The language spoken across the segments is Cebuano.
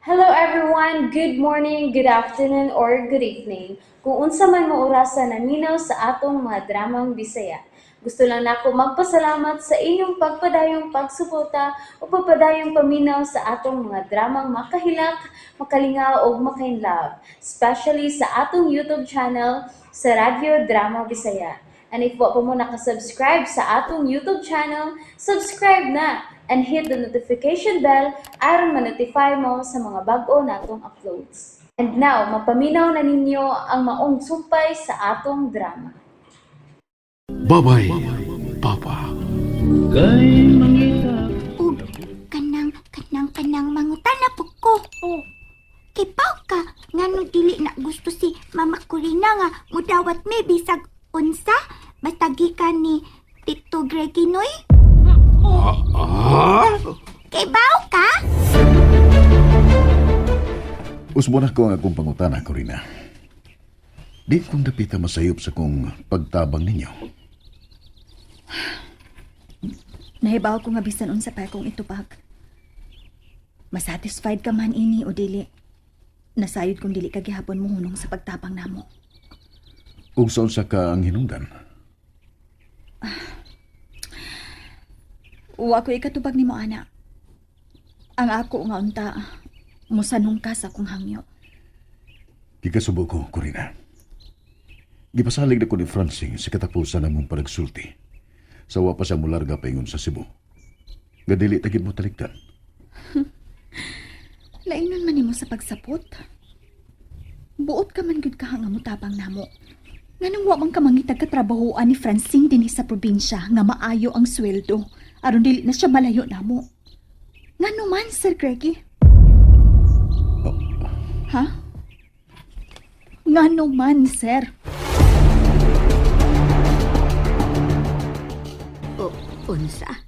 Hello everyone! Good morning, good afternoon, or good evening. Kung unsa man mo orasa naminaw sa atong mga dramang Bisaya. Gusto lang nako magpasalamat sa inyong pagpadayong pagsuporta o pagpadayong paminaw sa atong mga dramang makahilak, makalingaw ug makainlove, especially sa atong YouTube channel sa Radyo Drama Bisaya. And if wa pa mo nakasubscribe sa atong YouTube channel, subscribe na and hit the notification bell aron ma-notify mo sa mga bag-o natong uploads. And now, mapaminaw na ninyo ang maong sumpay sa atong drama. Babay, Papa. Ug kanang kanang kanang mangutana pud ko. Oh. Kibaw ka ngano dili na gusto si Mama Corina nga mudawat mi bisag unsa basta gikan ni Tito Greggy Noy? Ah? Kibaw ka? Usbon ako ang akong pangutana, Corina. Di kong dapita masayop sa kong pagtabang ninyo. Nahibaw ko nga bisan unsa pa akong itubag. Masatisfied ka man ini o dili. Nasayod kung dili ka gihapon mohunong sa pagtabang namo. Ug sa unsa ka ang hinungdan. Wa ko ikatubag nimo ana. Ang ako nga unta mosanong ka sa akong hangyo. Gikasubo ko, Corina. Gipasalig na ko ni Francine sa katapusan ng mong panagsulti. Sa wa pa siya mularga paingon sa Cebu. Nga dili tagid mo talikdan. Lainon man nimo sa pagsapot. Buot ka man gyud ka nga motabang namo. Nganong wa man ka mangitag katrabahoan ni Francine dinhi sa probinsya nga maayo ang sweldo aron dili na siya malayo namo. Ngano man, Sir Greggy? Ha? Ngano man, sir? O, unsa?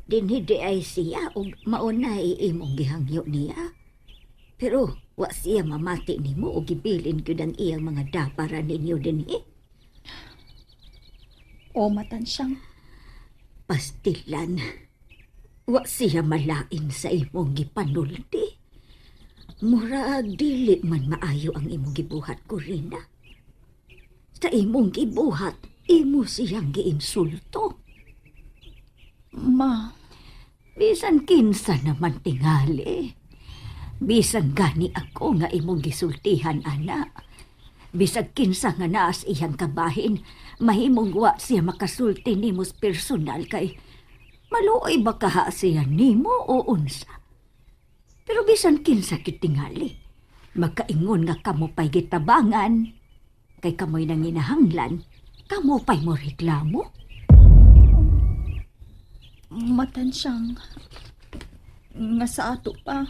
Dinhi di ay siya og mauna imong gihangyo niya. Pero wa siya mamati nimo og gibilin gyud ang iyang mga dapara ninyo dinhi. O matan siyang. Pastilan. Wa siya malain sa imong gipanulti. Murag dili man maayo ang imong gibuhat, Corina. Sa imong gibuhat, imo siyang giinsulto. Ma, Bisan kinsa naman tingali. Bisan gani ako nga imong gisultihan, ana. Bisag kinsa nga naas iyang kabahin, mahimong wa siya makasulti nimo sa personal kay maluoy ba kaha siya nimo o unsa. Pero bisan kinsa gyud tingali, makaingon nga kamo pa'y gitabangan, kay kamoy nanginahanglan, kamo pa'y mo reklamo. matan siyang nga sa ato pa.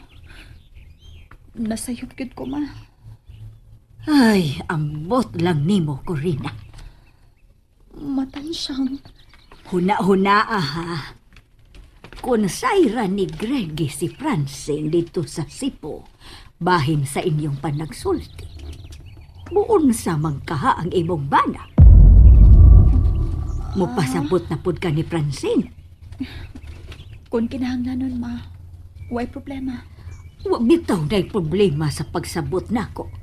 Nasayop gyud ko, ma. Ay, ambot lang nimo, Corina. Matan siyang. Huna-huna aha. Kung sayra ni Greggy si Francine dito sa Sipo, bahin sa inyong panagsulti. Buon sa mangkaha ang imong bana. Mupasabot na pud ka ni Francine. Kung kinahanglanon, ma, way problema. Wa bitaw na'y problema sa pagsabot nako.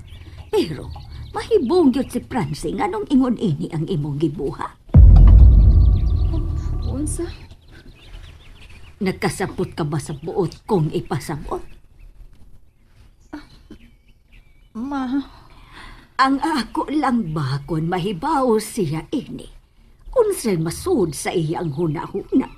Pero mahibong gyud si Francine anong ingon ini ang imong gibuhat. Unsa? Nagkasabot ka ba sa buot kong ipasabot? Ma, Ang ako lang ba kung mahibaw siya ini? Unsay masud sa iyang huna-huna?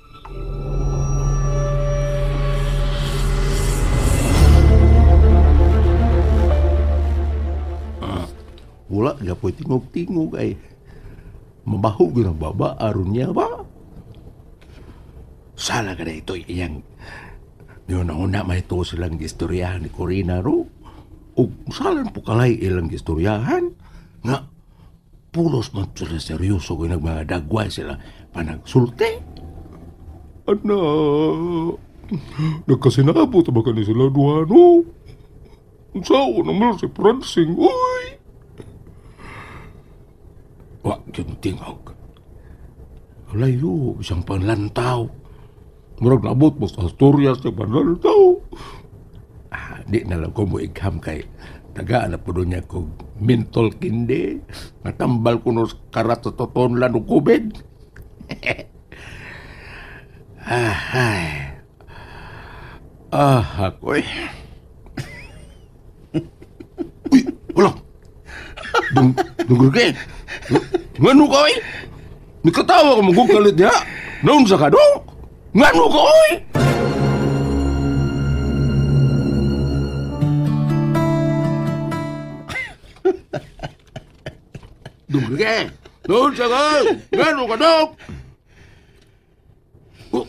Wala nga po tingog-tingog ay mabaho gyud ang baba aron niya ba? Sala ka na ito iyang una-una may ito silang gistoryahan ni Corina ro. Ug salan po kalay ilang gistoryahan nga pulos man sila seryoso kung nagmagdagway dagway sila panagsulti. Ana, nagkasinabot ba ka ni sila duha no? Unsaon naman si Francine, uy! Wa gyud tingog. Layo, isang panlantaw. Murag naabot mo sa Asturias sa panlantaw. Ah, Di na lang ko mo igham kay tagaan na po niya kog mentol kindi. Natambal ko no karat sa totonlan og kubed. Ah, ay. Ah, ako'y. Uy, wala. Dung, dunggur kay. Ngano ka, oy? Nikatawa ka magugalit niya. Noon sa ka, dong? Ngano ka, oy? Dunggur kay. Noon sa ka, ngano ka, dong? Oh,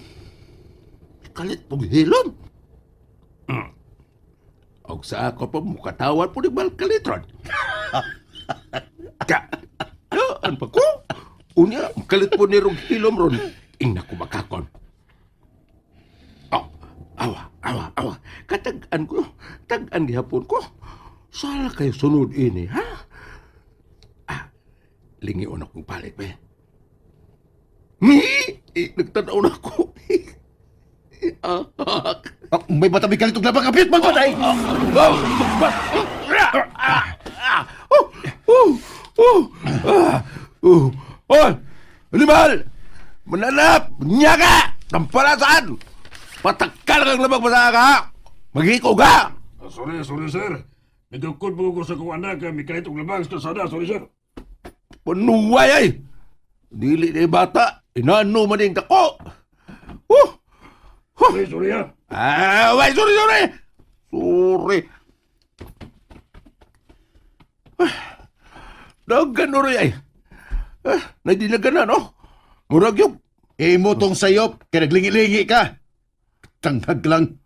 kalit pong hilom. Og sa ako pa mukatawad po ni Balkalitron. Ka, ano pa ko? Unya, kalit po ni Rog hilom ron. Ingna ko makakon. Oh, awa, awa, awa. Katag-an ko, tag-an gihapon ko. Sala kayo sunod ini, ha? Ah, lingion akong palit, be. Ni, eh, nagtanaw na ako. Ah, Ah, may batabi kalit og labang apit magbatay. Oh, oh, oh, ah, oh, oh, animal! Mananap! Nyaga! Tampalasan! Patakal kang labag masaka! Maghiko ka! Ah, sorry, sorry, sir. Nidukod mo ko sa kong anak, may kalit og labang sa kalsada. Sorry, sir. Panuway ay! Dili na yung bata! Inano man yung dako! Oh! Sorry, sorry, ha. Ah, wait, sorry, sorry! Sorry. Ah, Dagan oray ay. Ah, nadilagan na, no? Murag yung Imo tong sayop kay naglingi-lingi ka. Tanghag lang.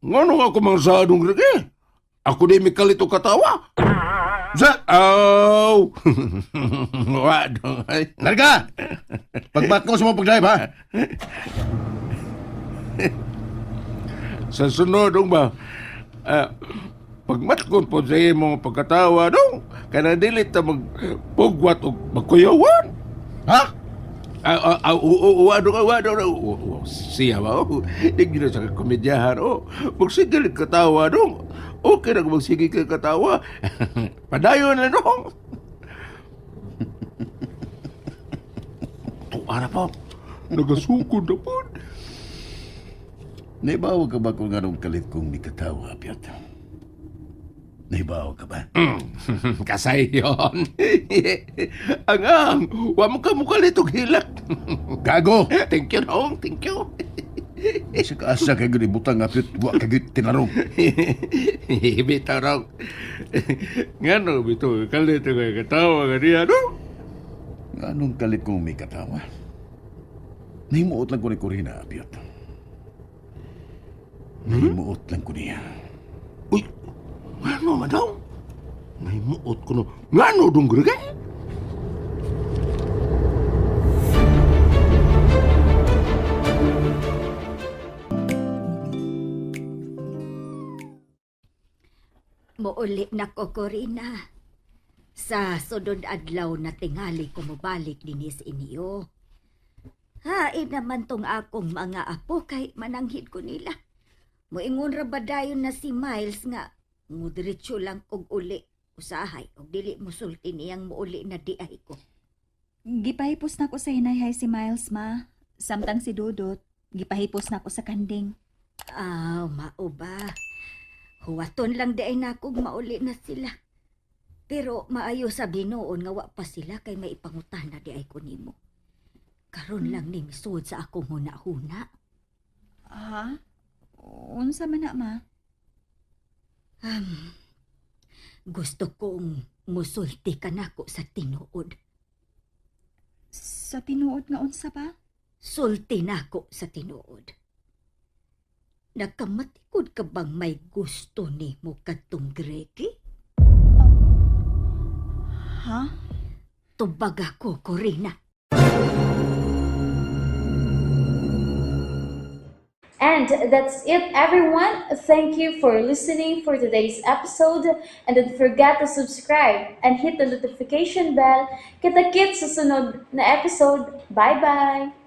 Ngano nga ako mga sadong rigi? Ako di may kalito katawa. Sa, Aw! Wado ay. larga. Pagbat ko sa mga pagdrive ha. Sa sunod dong ba? Ah, pagmatkon po sa imong pagkatawa dong, kana dili ta magpugwat og magkuyawan. Ha? Ah, ah, ah, oo, oo, ano ka, ano, ano, oo, oo, siya ba, oh, di gina sa komedyahan, oh, magsige lang katawa, dong, okay na kung magsige ka katawa, padayon na, dong. Tuwa na po, nagasukod na po. Naibaw ka ba kung anong kalit kong nikatawa, Piot? Naibaw ka ba? Kasayon. Ang ang, wa mo ka mukha litong hilak. Gago! Thank you, dong, thank you. Sa kaasa kay gud ibutang nga, Piot, wa kay gud tinarong. Bitaw raw. Ngano bitaw kalit kay katawa ka niya no? Anong kalit kong may katawa? Nahimuot lang ko ni Corina, Piot. Nahimuot lang ko niya. Uy, ngano man daw? Nahimuot ko no. Ngano dong grege? Muuli na ko, Corina. Sa sunod adlaw na tingali ko mobalik dinhi sa inyo. Hain naman tong akong mga apo kay mananghid ko nila. Moingon ra ba dayon na si Miles nga mudiretso lang kog uli usahay og dili mosulti niyang muuli na di ay ko. Gipahipos na ko sa hinayhay si Miles, ma. Samtang si Dudot, gipahipos na ko sa kanding. Ah, mao ba? Huwaton lang di ay nakog mauli na sila. Pero maayo sa binuon nga wa pa sila kay may ipangutana di ay ko nimo. Karon lang ni misuod sa akong huna-huna. Ha? Unsa man na, ma? Um, gusto kong musulti ka nako sa tinuod. Sa tinuod nga unsa ba? Sulti nako sa tinuod. Nakamatikod ka bang may gusto nimo kadtong Greki? Ha? Tubag ako, Corina. And that's it, everyone. Thank you for listening for today's episode. And don't forget to subscribe and hit the notification bell. Kita-kits sa sunod na episode. Bye-bye!